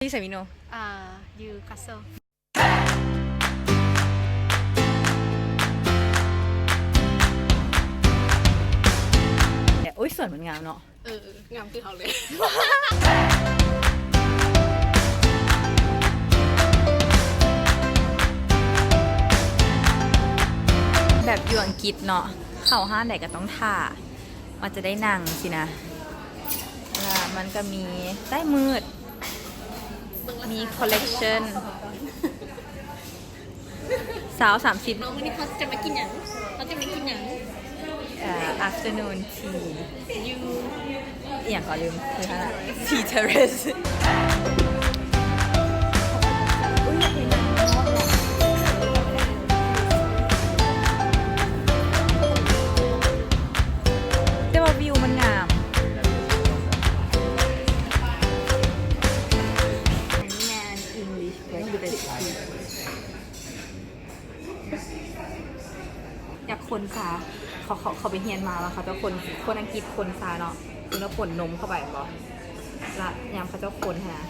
ຢູ່ໃສມີໂນ? ອ່າ ຢູ່ Castle. ໂອ້ຍ ສວນມັນງາມເນາະ. ເອີ ງາມຄືເຮົາເລີຍ. ແບບຢູ່ອັງກິດເນາະ ເຂົ້າຮ້ານໃດກໍຕ້ອງຖ້າວ່າຈະໄດ້ນັ່ງຊີ້ນະ. ແລ້ວມັນກໍມີ ໃຕ້ມືດ ມີ collection ຊາວ ສາມສິບ. ເຮົາ ມື້ນີ້ເຮົາຈະມາກິນຫຍັງ? ເຮົາຈະມາກິນຫຍັງ? ເອີ afternoon tea ຢູ່ ອີ່ຫຍັງກໍລືມ Tea Terrace. ແຕ່ວ່າວິວມັນງາມ. ອັນນີ້ແມ່ນ English breakfast. ຢາກຄົນຊາ ເຂົາ ເຂົາ ເຂົາໄປຮຽນມາວ່າເຂົາເຈົ້າຄົນ ຄົນອັງກິດຄົນຊາເນາະ. ຄືວ່າປົນນົມເຂົ້າໄປແມ່ນບໍ່? ລະຍາມເຂົາເຈົ້າຄົນຫັ້ນນະ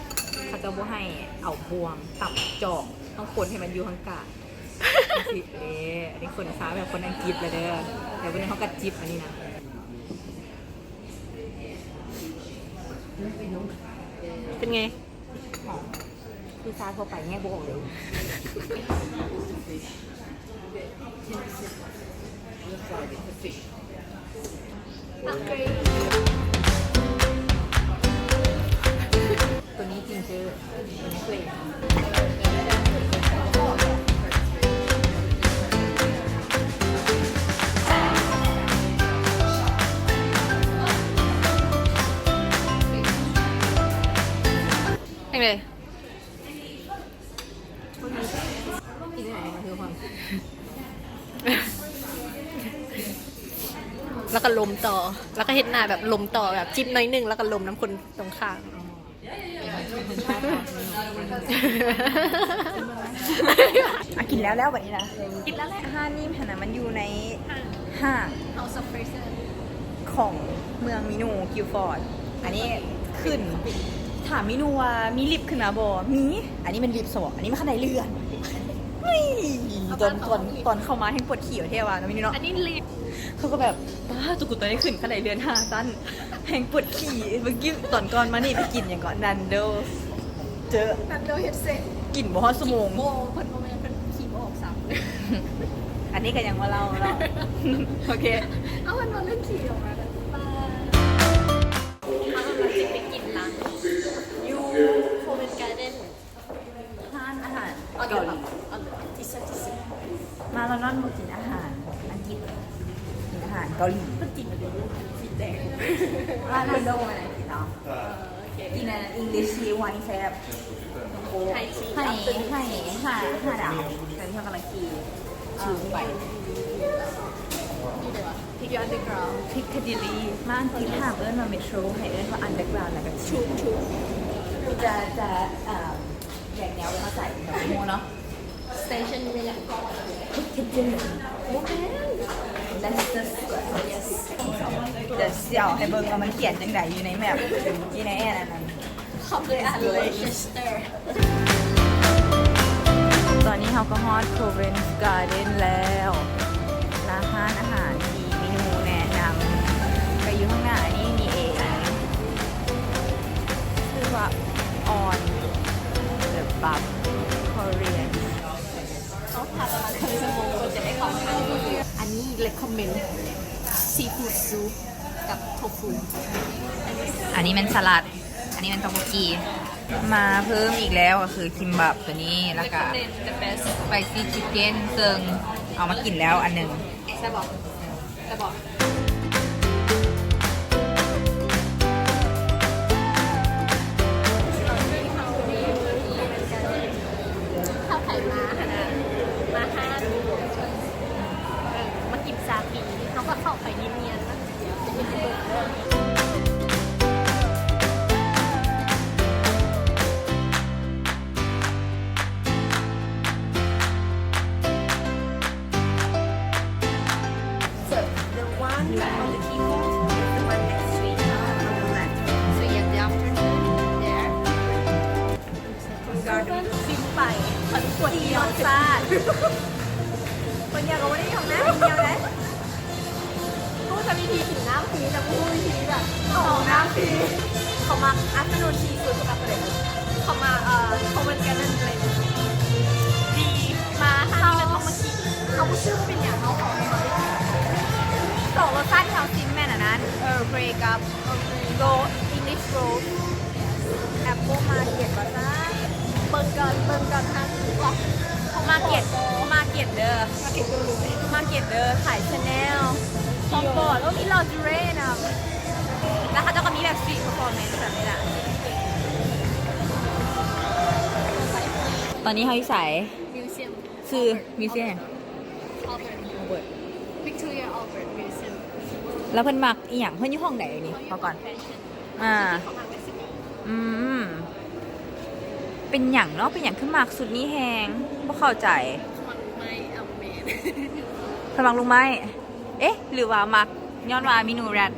ເຂົາເຈົ້າບໍ່ໃຫ້ເອົາບ່ວງຕັບຈອກ ຕ້ອງຄົນໃຫ້ມັນຢູ່ທາງກາງ. ເອີ ອັນນີ້ຄົນຊາແບບຄົນອັງກິດລະເດີ. ແຕ່ມື້ນີ້ເຮົາກະຈິບອັນນີ້ນະ. ເປັນໄງ? ຫອມ ຄືຊາທົ່ວໄປແຍກບໍ່ອອກເລີຍ. ຕົວນີ້ຈິງເຈີ ຕົວນີ້ເຄີຍ. ຈັ່ງໃດ? ແລ້ວກໍລົມຕໍ່ ແລ້ວກໍເຮັດໜ້າແບບລົມຕໍ່ ແບບຈິບໜ້ອຍໜຶ່ງ ແລ້ວກໍລົມນຳຄົນຕົງຂ້າມ. ອ່ະ ກິນແລ້ວ ແລ້ວບັດນີ້ນະ ກິນແລ້ວແຫຼະ. ຮ້ານນີ້ຫັ້ນນະ ມັນຢູ່ໃນຫ້າງ House of Fraser ຂອງເມືອງມິນູ Guildford. ອັນນີ້ຂຶ້ນ ຖາມມິນູວ່າມີລິບຂຶ້ນມາບໍ່? ມີ. ອັນນີ້ແມ່ນລິບຊະບໍ່? ອັນນີ້ມັນຄັນໄດເລື່ອນ. ເຮີ້ຍ ຕອນ ຕອນ ຕອນເຂົ້າມາແຮ່ງປວດຂີ້ແທ້ວ່າເນາະ ມິນູເນາະ. ອັນນີ້ລິບ ເຂົາກໍແບບ ປ້າ ໂຕກູຕອນນີ້ຂຶ້ນຄັນໄດເລື່ອນຫ້າຊັ້ນ ແຮ່ງປວດຂີ້. ເມື່ອກີ້ຕອນກ່ອນມານີ້ໄປກິນຫຍັງເກາະ Nando's ເຈີ Nando's ເຮັດເສັດ ກິນບໍ່ຮອດຊົ່ວໂມງ. ບໍ່ ເພິ່ນບໍ່ແມ່ນ ເພິ່ນຂີ່ບໍ່ອອກຊ້ຳ. ອັນນີ້ກໍຍັງບໍ່ເລົ່າເນາະ. ໂອເຄ ເອົາ ເພິ່ນເວົ້າເລື່ອງຂີ່ອອກມາແລ້ວ. ບາຍ. ເຮົາກຳລັງຈະໄປກິນລັນຊ໌ຢູ່ Covent Garden ຮ້ານອາຫານເກົາຫຼີ. ມາລອນດອນບໍ່ກິນອາຫານອັງກິດ ກິນອາຫານເກົາຫຼີ. ມັນຕິດມາແຕ່ຢູ່ ທີ່ແຕກ ຮ້ານລອນດອນອັນອັງກິດເນາະ. ເອີ ກິນອັນ English tea ຫວານແຊບ. ໃຫ້ ໃຫ້ ຫ້າ ຫ້າດາວ. ຕອນນີ້ເຮົາກຳລັງຂີ່ Tube ໄປ Piccadilly. ມາອັງກິດຫ້າມເອີ້ນວ່າ Metro ໃຫ້ເອີ້ນວ່າ Underground ແລ້ວກໍ Tube. ຈະ ຈະ ເອີ ແບກແນວມາໃສ່ແບບໝູ່ເນາະ. Station ນີ້ແຫຼະ Piccadilly. ໂອ້ແມ່ນ Leicester Square. Yes. ດຽວຊິເອົາໃຫ້ເບິ່ງວ່າມັນຂຽນຈັ່ງໃດຢູ່ໃນແມັບ ຢູ່ໃນອັນນັ້ນ. ເຂົາເຄີຍອ່ານ Leicester. ຕອນນີ້ເຮົາກໍຮອດ Covent Garden ແລ້ວ ລະຮ້ານອາຫານທີ່ມີເມນູແນະນຳ ກໍຢູ່ຂ້າງໜ້ານີ້ນີ້ເອງ. ຊື່ວ່າ On the Bus Korean. ຕ້ອງຖ້າປະມານເຄິ່ງຊົ່ວໂມງກ່ອນຈະໄດ້ເຂົ້າທາງ. ອັນນີ້ recommend seafood soup ກັບ tofu. ອັນນີ້ແມ່ນສະຫຼັດ. ອັນນີ້ແມ່ນ tteokbokki. ມາເພີ່ມອີກແລ້ວກໍຄືຄິມບັບຕົວນີ້ ແລ້ວກໍ spicy chicken ເຊິ່ງເອົາມາກິນແລ້ວອັນໜຶ່ງ. ແຊບບໍ່? ແຊບບໍ່? ເຮົາໃຜມາຫັ້ນນະ ມາຮ້ານ ເອີ ມາກິນຊາປີ ເຮົາກໍເຂົ້າໄປນຽນໆ ແລ້ວ So the one ປວດເອວຊາດ ຄົນຢາກກໍບໍ່ໄດ້ຢູ່ຫ້ອງນ້ຳດຽວໄດ້ ຮູ້ແຕ່ວິທີກິນນ້ຳຟຣີ ແຕ່ບໍ່ຮູ້ວິທີແບບເຂົ້າຫ້ອງນ້ຳຟຣີ ເຂົາມັກ afternoon tea ສຸດ ເຂົາມັກໂຕໃດ ເຂົາມັກ ເອີ Covent Garden ເລີຍ ດີ ມາຮ້ານນີ້ແມ່ນຕ້ອງມາກິນ ເຮົາບໍ່ເຊື່ອວ່າເປັນຫຍັງ ເຮົາຂໍໃຫ້ເຂົາໄດ້ກິນ ສອງລົດຊາດທີ່ເຮົາຊິມແມ່ນອັນນັ້ນ Earl Grey ກັບ Rose English Rose Apple Market ວ່າຊັ້ນ ເບິ່ງກ່ອນ ເບິ່ງກ່ອນ ຫາ Market Market ເດີ Market ເດີ ຂາຍ Chanel ຂອງບອດ ໂອ້ ມີ lingerie ນຳ ແລ້ວເຂົາເຈົ້າກໍມີແບບ street performance ແບບນີ້ລະ ຕອນນີ້ເຮົາຢູ່ໃສ? Museum ຊື່ Museum ຫຍັງ? Albert Albert Victoria Albert Museum ແລ້ວເພິ່ນມັກອີ່ຫຍັງ? ເພິ່ນຢູ່ຫ້ອງໃດນີ້? ເອົາກ່ອນ ອ່າ ອືມ ເປັນຫຍັງເນາະ? ເປັນຫຍັງຄືມັກຊຸດນີ້ແຮງ? ບໍ່ເຂົ້າໃຈ. ເພິ່ນມັກລູກໄມ້ ເອີ ແມ່ນ ເພິ່ນມັກລູກໄມ້. ເອະ ຫຼືວ່າມັກຍ້ອນວ່າມີໜູແຣັດ?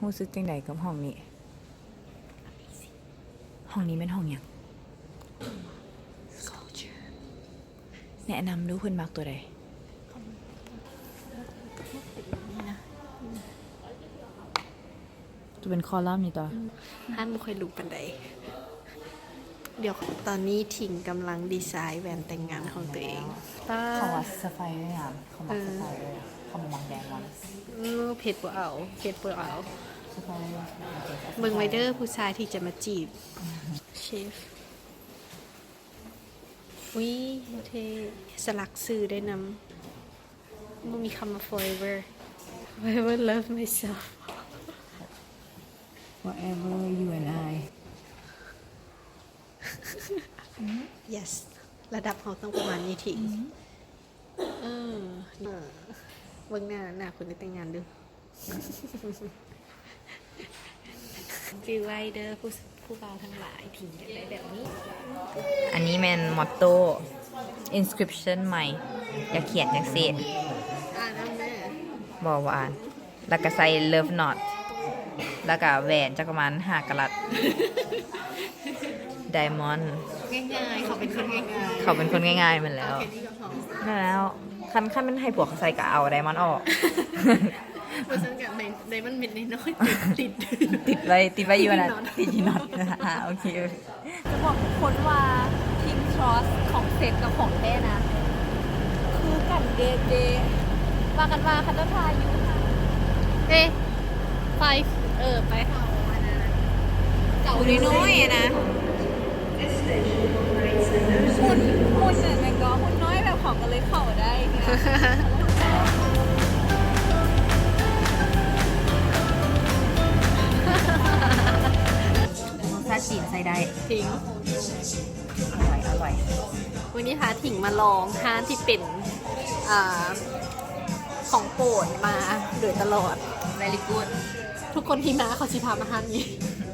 ຮູ້ສຶກຈັ່ງໃດກັບຫ້ອງນີ້? ຫ້ອງນີ້ແມ່ນຫ້ອງຫຍັງ? Sculpture ແນະນຳດູ ເພິ່ນມັກຕົວໃດ? ຈະເປັນຄໍລັມນີ້ຕໍ່ ອືມ ຮ້ານບໍ່ຄ່ອຍຫຼຸບປານໃດ. ດຽວ ຕອນນີ້ທິງກຳລັງດີໄຊແຫວນແຕ່ງງານຂອງຕົວເອງ. ປາດ ເຂົາວ່າ Sapphire ງາມ ເຂົາມັກ Sapphire ເຂົາບໍ່ມັກ Diamond. ເອີ ເພັດບໍ່ເອົາ ເພັດບໍ່ເອົາ. ເບິ່ງໄວ້ເດີ ຜູ້ຊາຍທີ່ຈະມາຈີບ. ເຊຟ ອຸ້ຍ ເທ່ ສະຫຼັກຊື່ໄດ້ນຳ. ບໍ່ມີຄຳວ່າ forever. Forever love myself. Forever you and I. Yes ລະດັບເຮົາຕ້ອງປະມານນີ້ທີ. ເອີ ເອີ ເບິ່ງໜ້າ ໜ້າຄົນຈະແຕ່ງງານດູ. ຈື່ໄວ້ເດີ ຜູ້ ຜູ້ບ່າວທັງຫຼາຍ ພິມຢາກໄດ້ແບບນີ້. ອັນນີ້ແມ່ນ motto inscription ໃໝ່ ຢ່າຂຽນຈັ່ງຊີ້. ອ່ານນຳແມ່. ບໍ່ ບໍ່ອ່ານ. ແລ້ວກໍໃສ່ love knot ແລ້ວກໍແຫວນຈັກປະມານຫ້າກະລັດ diamond. ງ່າຍໆ ເຂົາເປັນຄົນງ່າຍໆ ເຂົາເປັນຄົນງ່າຍໆ ແມ່ນແລ້ວ. ແມ່ນແລ້ວ. ຄັນ ຄັນແມ່ນໃຫ້ຜົວເຂົາໃສ່ກໍເອົາໄດມອນອອກ. ບໍ່ຊັ້ນກໍໄດ້ ໄດ້ມັນເມັດນ້ອຍໆ ຕິດ ຕິດໄວ້ ຕິດໄວ້ຢູ່ຫັ້ນນະ ຕິດຢູ່ນັອດ. ໂອເຄ ຈະບອກທຸກຄົນວ່າ King Trust ຂອງເຊັດກັບຂອງແທ້ນະ ຄືກັນເດະເດະ. ວ່າກັນວ່າເຂົາເຈົ້າຖ່າຍຢູ່. ເອີ ໄປ ເອີ ໄປເຮົາອັນນັ້ນ ເຂົານ້ອຍໆ ນະ. ຫຸ່ນ ຫຸ່ນນັ້ນແມ່ນກໍຫຸ່ນນ້ອຍແບບເຂົາກໍເລີຍເຂົ້າໄດ້. ລົດຊາດຈີນໃຊ້ໄດ້ ຈິງ ອະລ່ອຍ ອະລ່ອຍ. ມື້ນີ້ພາທິງມາລອງຮ້ານທີ່ເປັນ ອ່າ ຂອງໂປດມາໂດຍຕະຫຼອດ. Very good. ທຸກຄົນທີ່ມາເຂົາຊິພາມາຮ້ານນີ້.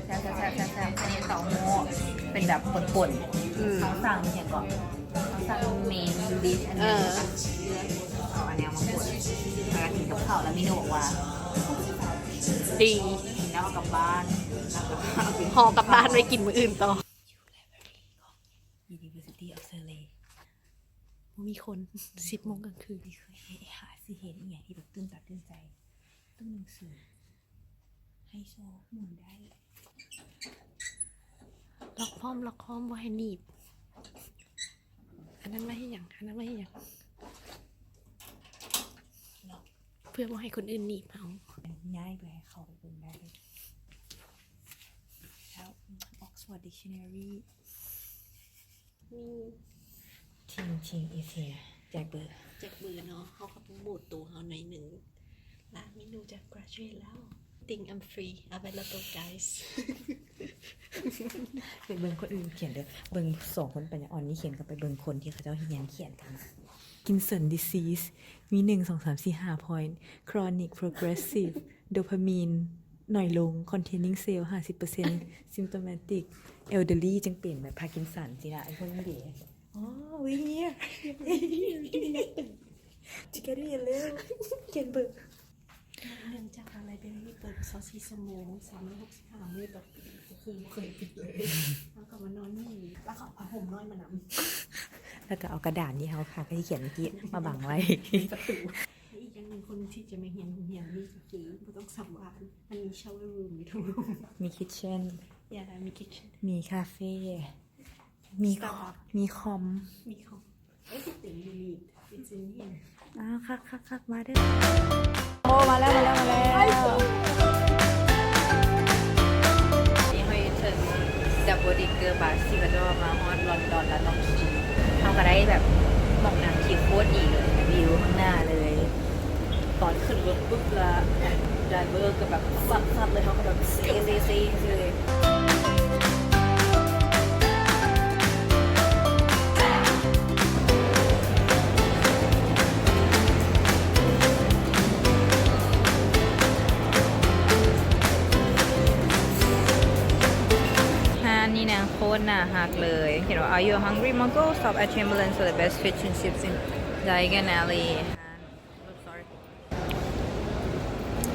ແຊບໆໆໆ ອັນນີ້ເຕົ້າຫູ້ເປັນແບບປົ່ນໆ. ອືມ ເຮົາສັ່ງຫຍັງເກາະ? ເຮົາສັ່ງ main dish ອັນນີ້. ເອີ ເອົາອັນນີ້ມາປົ່ນ ແລ້ວກໍກິນກັບເຂົ້າ ແລ້ວມີໜູບອກວ່າ ດີ ກິນແລ້ວເອົາກັບບ້ານ ແລ້ວກໍເອົາໄປ ຫໍ່ກັບບ້ານໄວ້ກິນມື້ອື່ນຕໍ່. University of Surrey ບໍ່ມີຄົນ ສິບໂມງກາງຄືນ. ເຄີຍຫາຊິເຫັນອີ່ຫຍັງທີ່ແບບຕື່ນຕາຕື່ນໃຈ ຕູ້ໜັງສື ໄຮໂຊໝູນໄດ້. ລັອກພ້ອມ ລັອກພ້ອມ ບໍ່ໃຫ້ໜີບ. ອັນນັ້ນໄວ້ເຮັດຫຍັງ? ອັນນັ້ນໄວ້ເຮັດຫຍັງ? ເພື່ອບໍ່ໃຫ້ຄົນອື່ນໜີບເຮົາ. ຍ້າຍໄປໃຫ້ເຂົາໄປເບິ່ງໄດ້. ແລ້ວ Oxford Dictionary ມີ Ting Ting is here. ແຈກເບີ ແຈກເບີເນາະ. ເຮົາກໍໂປຣໂມດໂຕເຮົາໜ້ອຍໜຶ່ງ. ລະເມນູຈະ graduate ແລ້ວ. Ting I'm free available guys. ໄປເບິ່ງຄົນອື່ນຂຽນເດີ. ເບິ່ງສອງຄົນປັນຍາອ່ອນນີ້ຂຽນ ກັບໄປເບິ່ງຄົນທີ່ເຂົາເຈົ້າຮຽນຂຽນກັນ. Parkinson disease ມີ ໜຶ່ງ ສອງ ສາມ ສີ່ ຫ້າ point. Chronic progressive dopamine ໜ້ອຍລົງ containing cell ຫ້າສິບເປີເຊັນ symptomatic elderly ຈຶ່ງເປັນແບບ Parkinson ຊີ້ນະ. ໄອ້ພວກນີ້ເດ ອໍ we here to get me a little ຂຽນເບີ. ເນື່ອງຈາກວ່າໄລບຣາຣີເປີດຊາວສີ່ຊົ່ວໂມງ ສາມຮ້ອຍຫົກສິບຫ້າມື້ ແບບ ກໍຄືບໍ່ເຄີຍປິດເລີຍ ແລ້ວກໍມານອນນີ້ ແລ້ວກໍເອົາຮົ່ມນ້ອຍມານຳ ແລ້ວກໍເອົາກະດານທີ່ເຮົາພາກັນຂຽນເມື່ອກີ້ມາບັງໄວ້ ເປັນປະຕູ. ແລະ ອີກຢ່າງໜຶ່ງ ຄົນທີ່ຈະມາຮຽນໂຮງຮຽນນີ້ກໍຄືບໍ່ຕ້ອງສັງວານ ມັນມີ shower room ຢູ່ທຸກໂຮງ ມີ kitchen. Yeah ມີ kitchen ມີຄາເຟ ມີ Starbucks ມີຄອມ ມີຄອມ Everything you need, it's in here. ອ້າວ ຄັກໆໆ ມາເດີ. ໂອ້ ມາແລ້ວ ມາແລ້ວ ມາແລ້ວ. ນີ້ເຮົາຢູ່ເທິງ Double Decker Bus ທີ່ເຂົາເຈົ້າວ່າມາຮອດລອນດອນແລ້ວຕ້ອງຂີ່. ເຮົາກໍໄດ້ແບບໝ່ອງນັ່ງທີ່ໂຄດດີເລີຍ ວິວຂ້າງໜ້າເລີຍ. ຕອນຂຶ້ນລົດປຶບລະ driver ກໍແບບສັ່ນໆ ເລີຍ ເຮົາກໍແບບເຊໆໆ ເລີຍ. ຮ້ານນີ້ນະ ໂຄດໜ້າຮັກເລີຍ ຂຽນວ່າ Are you a hungry Mongol? Stop at Chamberlain for the best fish and chips in Diagon Alley.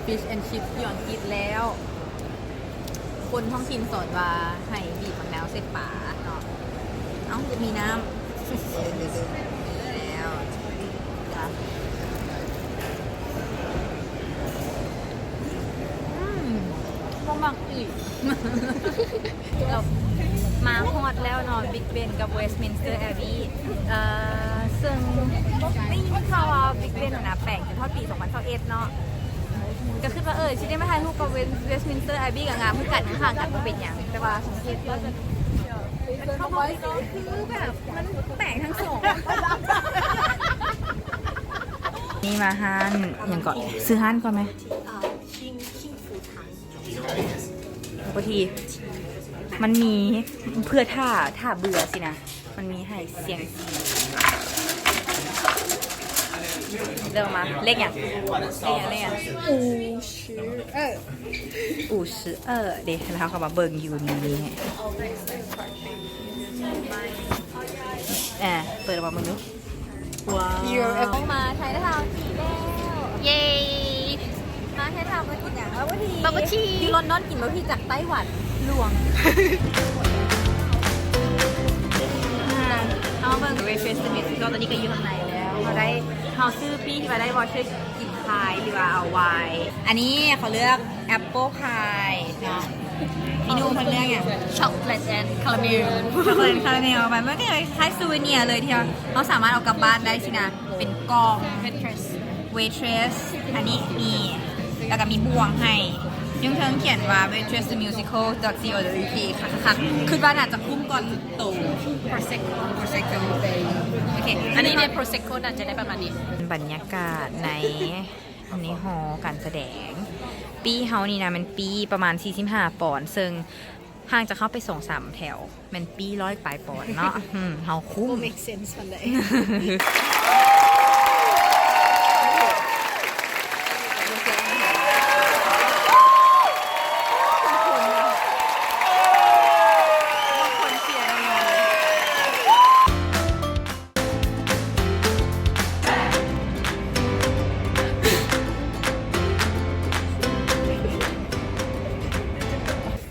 Fish and chips ຢູ່ອັງກິດແລ້ວ ຄົນທ້ອງຖິ່ນສອນວ່າໃຫ້ບີບໝາກນາວໃສ່ປາເນາະ. ເອົ້າ ຄືມີນ້ຳ ແລ້ວ ອືມ ບໍ່ມັກອີກ. ເຮົາມາຮອດແລ້ວເນາະ Big Ben ກັບ Westminster Abbey ເອີ ເຊິ່ງໄດ້ຍິນຂ່າວວ່າ Big Ben ຫັ້ນນະ ແປງຈົນຮອດປີສອງພັນຊາວເອັດເນາະ ກໍຄິດວ່າ ເອີ ຊິໄດ້ມາຖ່າຍຮູບກັບ West- Westminster Abbey ກໍງາມຄືກັນ ຂ້າງໆ ກັນບໍ່ເປັນຫຍັງ ແຕ່ວ່າສັງເກດເບິ່ງ ເຂົ້າມາໃກ້ໆ ຄືແບບມັນແປງທັງສອງ. ນີ້ມາຮ້ານຫຍັງເກາະ ຊື່ຮ້ານກ່ອນແມ? ເອີ King King Food House. ບາງທີມັນມີເພື່ອຖ້າ ຖ້າເບື່ອຊີ້ນະ ມັນມີໃຫ້ສ່ຽງຊີ. ເລືອກມາ ເລກຫຍັງ? ເລກຫຍັງ? ເລກຫຍັງ? ອູຊືເອີ ອູຊືເອີເດ. ແລ້ວເຮົາກໍມາເບິ່ງຢູ່ນີ້ ເອີ ເປີດອອກມາເບິ່ງດູ. ວ້າວ ເຮົາມາໄທທາວນ໌ອີກແລ້ວ ເຢ້ ມາໄທທາວນ໌ມາກິນຫຍັງ? ບັບເບິນທີ ບັບເບິນທີ ຢູ່ລອນດອນກິນບັບເບິນທີຈາກໄຕ້ຫວັນຫຼວງ. ອ່າ ເຮົາມາເບິ່ງ Waitress the Musical ຕອນນີ້ກໍຢູ່ຂ້າງໃນແລ້ວ ເຮົາໄດ້ ເຮົາຊື້ປີ້ທີ່ວ່າໄດ້ voucher ກິນພາຍ ຫຼືວ່າເອົາວາຍ. ອັນນີ້ເຂົາເລືອກ Apple Pie ເນາະ ພີ່ໜຸ່ມເພິ່ນເລືອກຫຍັງ? Chocolate and caramel. Chocolate and caramel ໄປ ມັນກໍຄ້າຍໆ souvenir ເລີຍ ທີ່ເຮົາສາມາດເອົາກັບບ້ານໄດ້ຊີ້ນະ ເປັນກ່ອງ Waitress ອັນນີ້ມີ ແລ້ວກໍມີບ່ວງໃຫ້ ຢູ່ເທິງຂຽນວ່າ waitress the musical dot co dot uk ຄັກໆ ຄິດວ່າໜ້າຈະຄຸ້ມກວ່າໂຕ Prosecco Prosecco ໂອເຄ ອັນນີ້ໄດ້ Prosecco ໜ້າຈະໄດ້ປະມານນີ້. ບັນຍາກາດໃນ ໃນຫໍການສະແດງ ປີ້ເຮົານີ້ນະ ແມ່ນປີ້ປະມານສີ່ສິບຫ້າປອນ ເຊິ່ງຫ່າງຈາກເຮົາໄປສອງສາມແຖວ ແມ່ນປີ້ຮ້ອຍປາຍປອນເນາະ. ອືມ ເຮົາຄຸ້ມ ບໍ່ make sense ປານໃດ.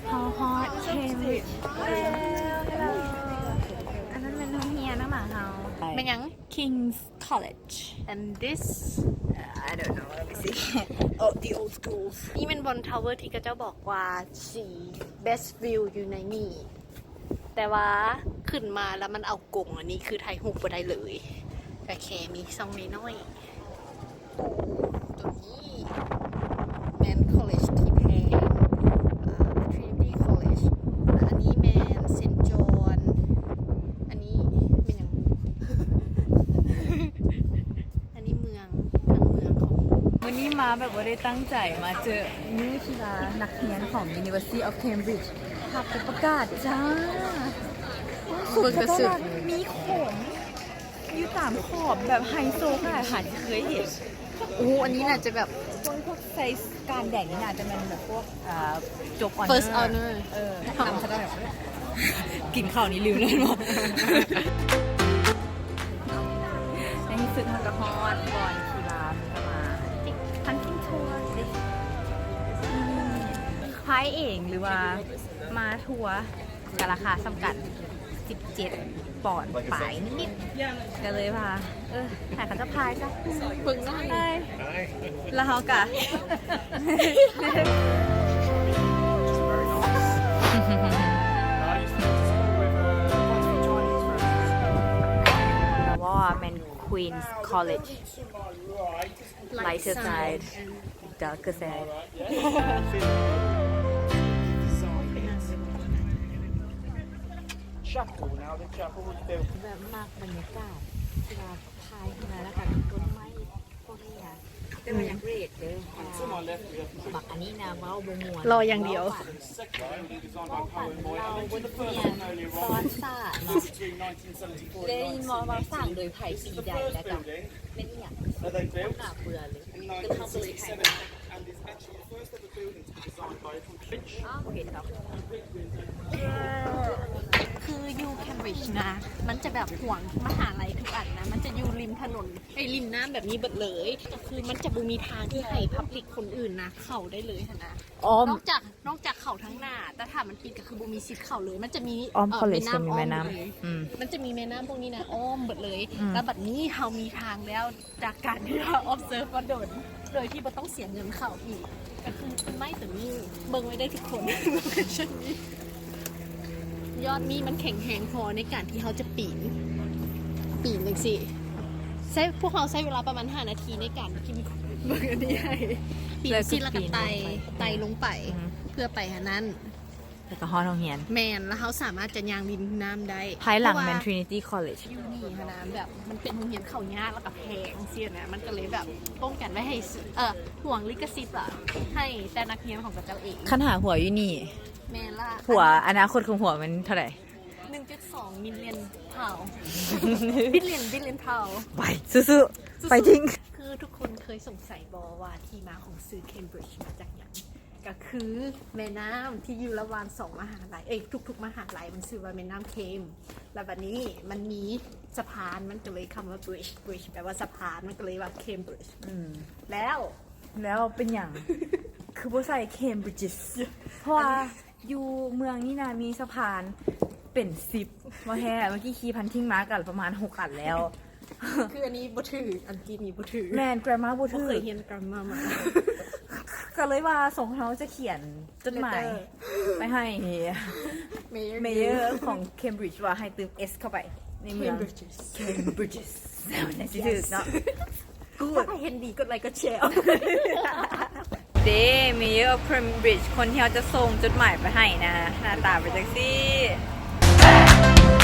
ເຮົາຮອດ Cambridge ແລ້ວ. ອັນນັ້ນແມ່ນໂຮງຮຽນນະໝາເຮົາ ແມ່ນຫຍັງ? King's College. And this? I don't know. Let me see. Oh, the old schools. ນີ້ແມ່ນບ່ອນ tower ທີ່ເຂົາເຈົ້າບອກວ່າ best view ຢູ່ໃນນີ້. ແຕ່ວ່າຂຶ້ນມາແລ້ວມັນເອົາກົງ ອັນນີ້ຄືຖ່າຍຮູບບໍ່ໄດ້ເລີຍ ກະແຄ່ມີຊ່ອງນ້ອຍໆ. ໂຕນີ້ແມ່ນ college ທີ່ແພງ Trinity College. ອັນນີ້ແມ່ນ Saint John. ອັນນີ້ແມ່ນຫຍັງ? ອັນນີ້ເມືອງ ເມືອງຂອງ ມື້ນີ້ມາແບບບໍ່ໄດ້ຕັ້ງໃຈ ມາເຈີ ນີ້ຄືວ່ານັກຮຽນຂອງ University of Cambridge ພາໄປປະກາດຈ້າ. ເບິ່ງກະສຸດ ມີຂົນຢູ່ຕາມຂອບ ແບບໄຮໂຊຂະໜາດ ຫາຊິເຄີຍເຫັນ. ໂອ້ ອັນນີ້ໜ້າຈະແບບ ພວກ ພວກໃສ່ການແດງນີ້ໜ້າຈະແມ່ນແບບພວກ ອ່າ ຈົບ honor first honor. ເອີ ນຳສະດອກ ກິນເຂົ້ານີ້ລືມເລີຍເນາະ. ໃນທີ່ສຸດເຮົາກໍຮອດບ່ອນທີ່ວ່າເພິ່ນກໍມາ Hunting Tour ເດ້. ໄປເອງ ຫຼືວ່າມາທົວ ກະລາຄາສ່ຳກັນ ສິບເຈັດປອນປາຍນິດໆ ກະເລີຍວ່າ ເອີ ໃຫ້ເຂົາເຈົ້າພາຍຊະ ເບິ່ງໜ້າ ແລ້ວເຮົາກະ ເວົ້າວ່າແມ່ນ Queen's College Liechtenstein Darkeside. Chapel now, the chapel was built. ແບບມັກບັນຍາກາດທີ່ວ່າພາຍເຮືອ ແລ້ວກໍມີຕົ້ນໄມ້ພວກນີ້ນະ ແຕ່ວ່າຢາກເຣດເດີ ບັກອັນນີ້ນະ ເວົ້າບໍ່ມ່ວນ ລໍຢ່າງດຽວ ເວົ້າປານເວົ້າປານເລົ່າບໍ່ຮຽນປະຫວັດສາດເນາະ ໄດ້ຍິນມາວ່າສ້າງໂດຍໃຜ ປີໃດ ແລ້ວກໍແມ່ນອີ່ຫຍັງ ໜ້າເບື່ອເລີຍ. ຄືຢູ່ Cambridge ນະ ມັນຈະແບບຫວງມະຫາໄລທຸກອັນນະ ມັນຈະຢູ່ລິມຖະໜົນ ເອີຍ ລິມນ້ຳແບບນີ້ເບິດເລີຍ ກໍຄືມັນຈະບໍ່ມີທາງທີ່ໃຫ້ public ຄົນອື່ນນະ ເຂົ້າໄດ້ເລີຍຫັ້ນນະ ອ້ອມ ນອກຈາກ ນອກຈາກເຂົ້າທາງໜ້າ ແຕ່ຖ້າມັນປິດກໍຄືບໍ່ມີສິດເຂົ້າເລີຍ ມັນຈະມີອ້ອມ college ກໍມີແມ່ນ້ຳ ເອີ ມັນຈະມີແມ່ນ້ຳພວກນີ້ນະ ອ້ອມເບິດເລີຍ ແລ້ວບັດນີ້ເຮົາມີທາງແລ້ວ ຈາກການທີ່ວ່າ observe ມາດົນ ໂດຍທີ່ບໍ່ຕ້ອງເສຍເງິນເຂົ້າອີກ ກໍຄືຕົ້ນໄມ້ຕົວນີ້ ເບິ່ງໄວ້ເດີທຸກຄົນ ຍອດນີ້ມັນແຂງແຮງພໍໃນການທີ່ເຮົາຈະປີນ ປີນຈັ່ງຊີ້ ໃຊ້ ພວກເຮົາໃຊ້ເວລາປະມານຫ້ານາທີໃນການກິນ ເບິ່ງອັນນີ້ໃຫ້ ປີນຊີ້ ແລ້ວກໍໄຕ່ ໄຕ່ລົງໄປ ເພື່ອໄປອັນນັ້ນ ແລ້ວກໍຮອດໂຮງຮຽນ ແມ່ນ ແລ້ວເຮົາສາມາດຈະຍ່າງລິນນ້ຳໄດ້ ພາຍຫຼັງແມ່ນ Trinity College ຢູ່ນີ້ຫັ້ນນະ ແບບມັນເປັນໂຮງຮຽນເຂົ້າຍາກ ແລ້ວກໍແພງຊີ້ນະ ມັນກໍເລີຍແບບປ້ອງກັນໄວ້ໃຫ້ ເອີ ຫວງລິຂະສິດວ່າ ໃຫ້ແຕ່ນັກຮຽນຂອງເຂົາເຈົ້າເອງ ຄັນຫາຜົວຢູ່ນີ້ ແມ່ນລະ ຜົວ ອະນາຄົດຂອງຜົວແມ່ນເທົ່າໃດ? ໜຶ່ງຈຸດສອງ million pound billion billion pound ໄປ ສູ້ໆ ໄປທິງ ຄືທຸກຄົນເຄີຍສົງໄສບໍ່ວ່າທີ່ມາຂອງຊື່ Cambridge ມາຈາກຫຍັງ? ກໍຄືແມ່ນ້ຳທີ່ຢູ່ລະຫວ່າງສອງມະຫາໄລ ເອີຍ ທຸກໆມະຫາໄລ ມັນຊື່ວ່າແມ່ນ້ຳ Cam ແລ້ວບັດນີ້ມັນມີສະພານ ມັນກໍເລີຍຄຳວ່າ bridge bridge ແປວ່າສະພານ ມັນກໍເລີຍວ່າ Cambridge ອືມ ແລ້ວ ແລ້ວເປັນຫຍັງ ຄືບໍ່ໃສ່ Cambridges? ເພາະວ່າຢູ່ເມືອງນີ້ນະ ມີສະພານເປັນສິບ ບໍ່ແທ້ ເມື່ອກີ້ຂີ່ພັນທິງມາກໍປະມານຫົກອັນແລ້ວ. ຄືອັນນີ້ບໍ່ຖືກ ອັງກິດນີ້ບໍ່ຖືກ ແມ່ນ grammar ບໍ່ຖືກ ບໍ່ເຄີຍຮຽນ grammar ມາ ກໍເລີຍວ່າສົງເຮົາຈະຂຽນຈົດໝາຍໄປໃຫ້ mayor mayor ຂອງ Cambridge ວ່າໃຫ້ຕື່ມ S ເຂົ້າໄປໃນເມືອງ Cambridges Cambridges ແນວໃດຊິຖືກເນາະ Good ຖ້າໃຜເຫັນດີກົດໄລກົດແຊ ເດ້ Mayor of Cambridge ຄົນທີ່ເຮົາຈະສົ່ງຈົດໝາຍໄປໃຫ້ນະ ໜ້າຕາເປັນຈັ່ງຊີ້.